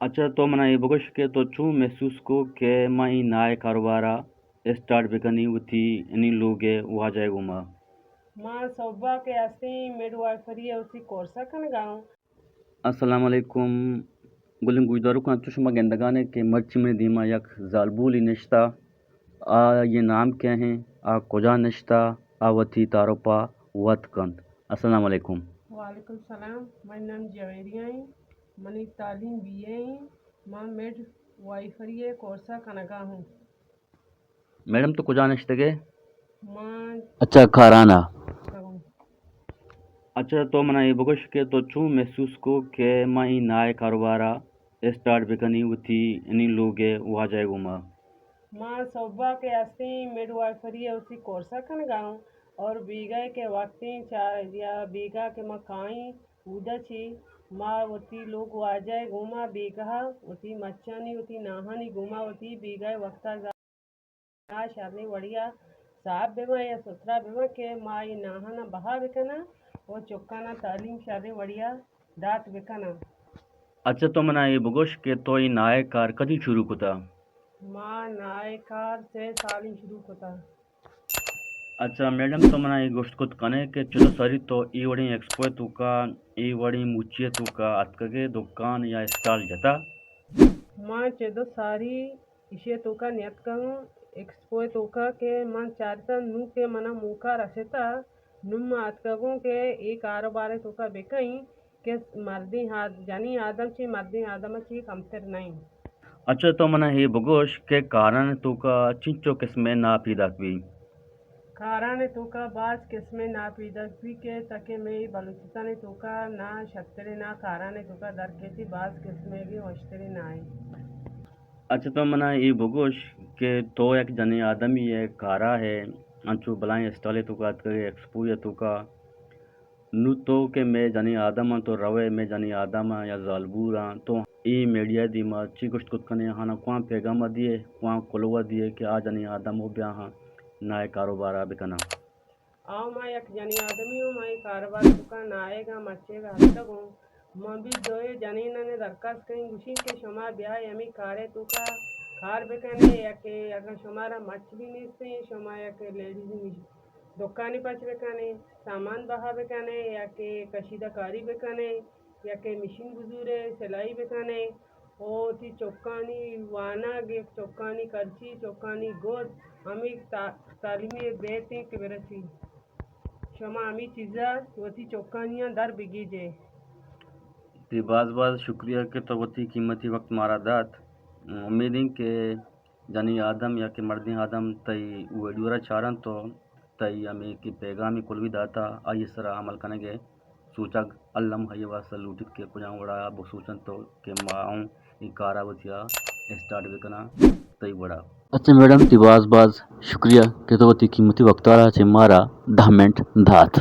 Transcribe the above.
اچھا، تو منا اے بگوش کہ تو چون محسوس کو کہ ما اے نائے کاروبار ءَ اسٹارٹ بکنی وتی انی لوگ ءِ واجہ ءِ گوما؟ ما صبح کہ ہستیں مڈ وائفری ءِ اسی کورس ءَ کنگا اوں۔ السلام علیکم۔ گلیں گوشداروکاں، چو شما گندگانے کہ مرچی منی دیما یک زالبولی نشتہ، آ یہ نام کیا ہیں، آ کجا نشتہ، آ وتی تعارف ءَ وت کنت۔ السلام علیکم۔ وعلیکم السلام، منی نام جویریہ ایں، منی تعلیم بی اے ایں، من مڈ وائفری ءِ کورس ءَ کنگا ہوں۔ میڈم، تو کجا نشتگے؟ من اچھا، کارانا۔ اچھا، تو منا اے بگوش کہ تو چون محسوس کو کہ ما اے نائے کاروبار ءَ اسٹارٹ بکنی وتی انی لوگ ءِ واجہ ءِ گوما؟ ما صبح کہ ہستیں مڈ وائفری ءِ اسی کورس ءَ کنگا اوں اور بیگاہ کہ وقتیں چا-، یا بیگاہ کہ ما کائیں اودا چی ما وتی لوگ واجہ ءِ گوما بیگاہ وتی مچانی وتی ناہانی گوما وتی بیگاہ وقتا نا شریں وڑیا صاف بباں یا سترا بباں کہ ما اے ناہانا بہا بکناں و چکانا تعلیم شریں وڑیا دات بکناں۔ اچھا، تو منا اے بگوش کہ تو اے نائے کار کدی شروع کتا؟ ما نائے کار سے سالیں شروع کتا۔ اچھا میڈم، تو منا اے گوشت کت کنے کہ چدو ساری تو اے وڑیں ایکسپو توکا، اے وڑیں موچی توکا اتکگے دکان یا اسٹال جتا؟ ما چدو ساری ایشی ءِ توکا نیتکگوں ایکسپو ءِ توکا کہ من چارتاں نوں کہ منا موقع رستا، نوں ما اتکگوں کہ اے کاروبار ءِ توکا بکئیں کہ مردیں آد-، جنیں آدم چی مردیں آدم چی کمتر نہ ایں۔ اچھا، تو منا اے بگوش کہ کاران ءِ توکا چنچو قسم ءِ ناپیداک بی؟ کاران ءِ توکا باز قسم ءِ ناپیداک بی کہ تکہ مئے بلوچستان ءِ توکا نا شتریں نا کاران ءِ توکا درکیتی، باز قسم ءِ گی وشتریں نا ایں۔ اچھا، تو منا اے بگوش کہ تو یک جنیں آدمی ئے، کارا ئے، انچو بلائیں اسٹالے توکا اتکگے، ایکسپو ئے توکا، نوں تو کہ مئے جنیں آدم آں، تو روئے مئے جنیں آدم آں یا زالبور آں، تو اے میڈیا دیما چی گوشت کت کنے، آہانا کواں پیغام دیئے، کواں کلوہ دیئے کہ آ جنیں آدم ہو بیاہاں نائے کاروبارا بکناں؟ آؤ، ما یک جنیں آدمی اوں، ما اے کاروبار توکا نائیگا مچیگا ہستگوں۔ ما بھی دوئے جنینانے درخواست کنیں، گوشیں کہ شما بیائے ہمے کارے توکا کار بکنے، یا کہ اگر شمارا مچ بھی نیستیں، شما یا کہ لیڈیز دکانی پچ بکنے، سامان بہا بکنے، یا کہ کشیدہ کاری بکنے، یا کہ مشین بزورے، سلائی بکنے۔ او وتی چکانی وانگ، چکانی کرچی، چکانی گد، ہمے تا-، تعلیمی بیت انت کہ برسی۔ شما ہمے چیزا وتی چکانیاں در بگیجے۔ تی باز باز شکریہ کہ تو وتی قیمتی وقت مارا دات۔ امید انت کہ جنی آدم یا کہ مردیں آدم تئی ویڈیو را چارنت تو تئی ہمے کہ پیغامی کلوی داتا، آئی سرا عمل کنگے سوچگ الم ہئی واسطہ لوٹیت کہ کجام وڑا بسوچنت تو کہ ما اوں اے کارا وتیا اسٹارٹ بکناں تئی وڑا۔ اچھا میڈم، تی باز باز شکریہ کہ تو وتی قیمتی وقتارا چہ مارا دہ منٹ دات۔